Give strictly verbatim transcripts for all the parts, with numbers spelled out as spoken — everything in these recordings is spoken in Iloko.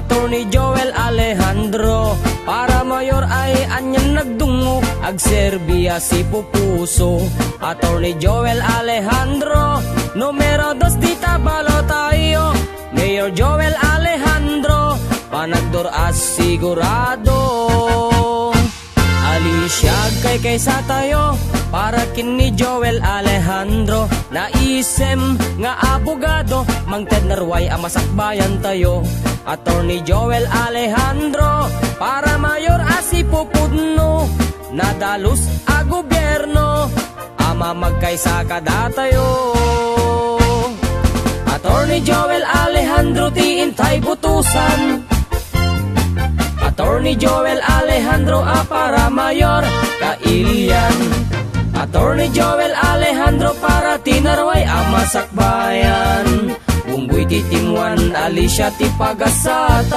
Attorney Joel Alejandro, para mayor ay anian nagdungo, agserbi a sipupuso. Attorney Joel Alejandro, numero dos dita balotayo. Mayor Joel Alejandro, panagdor a sigurado. Alicia, agkaykaysatayo, para ken ni Joel Alejandro, naisem nga abogado, mangted narway a masakbayantayo. Attorney Joel Alejandro, para mayor a sipupudno, nadalus a gobierno, ama, magkaysa kadatayo. Attorney Joel Alejandro ti intay butusan. Attorney Joel Alejandro a para mayor, kailian. Attorney Joel Alejandro para tinarway a masakbayan. Bunggoy ti timuan, Alicia ti pagasatan.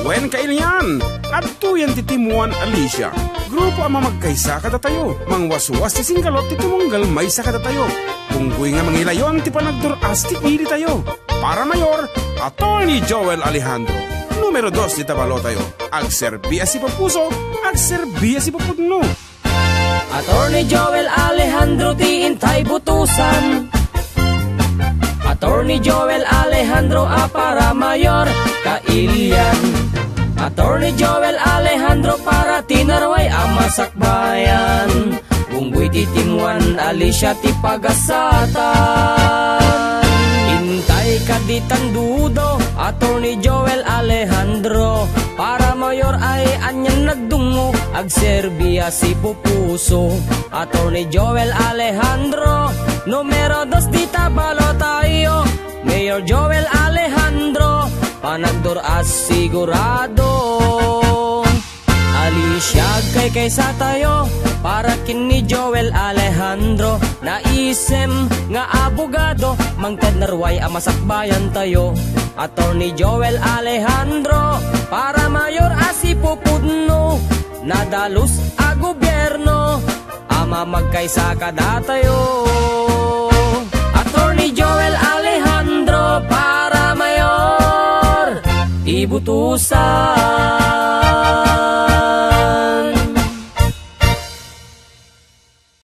Wen, kailian, adtoyen ti timuan, Alicia. Grupo a mamagkaysa kadatayo. Mangwaswas ti singkalot ti tumunggal maysa kadatayo. Bunggoy nga mangilayon ti panagdur-as ti pilitayo. Para mayor, Attorney Joel Alejandro. Numero dos ti tabalotayo. Agserbi a sipupuso, agserbi a sipupudno. Attorney Joel Alejandro ti intay butusan. Attorney Joel Alejandro a para mayor, kailian. Attorney Joel Alejandro para tinarway a masakbayan. Bunggoy ti timuan, Alicia ti pagasatan. Intay kaditan dudo, Attorney Joel Alejandro, para mayor ay anian nagdungo, agserbi a sipupuso. Attorney Joel Alejandro, numero dos dita balotayo. Mayor Joel Alejandro, panagdor a sigurado. Alicia, agkaykaysatayo, para ken ni Joel Alejandro, naisem nga abogado, mangted narway a masakbayantayo. Attorney Joel Alejandro, para mayor a sipupudno, nadalus a gobierno, ama, magkaysa kadatayo. Attorney Joel Alejandro para mayor, ibutusan.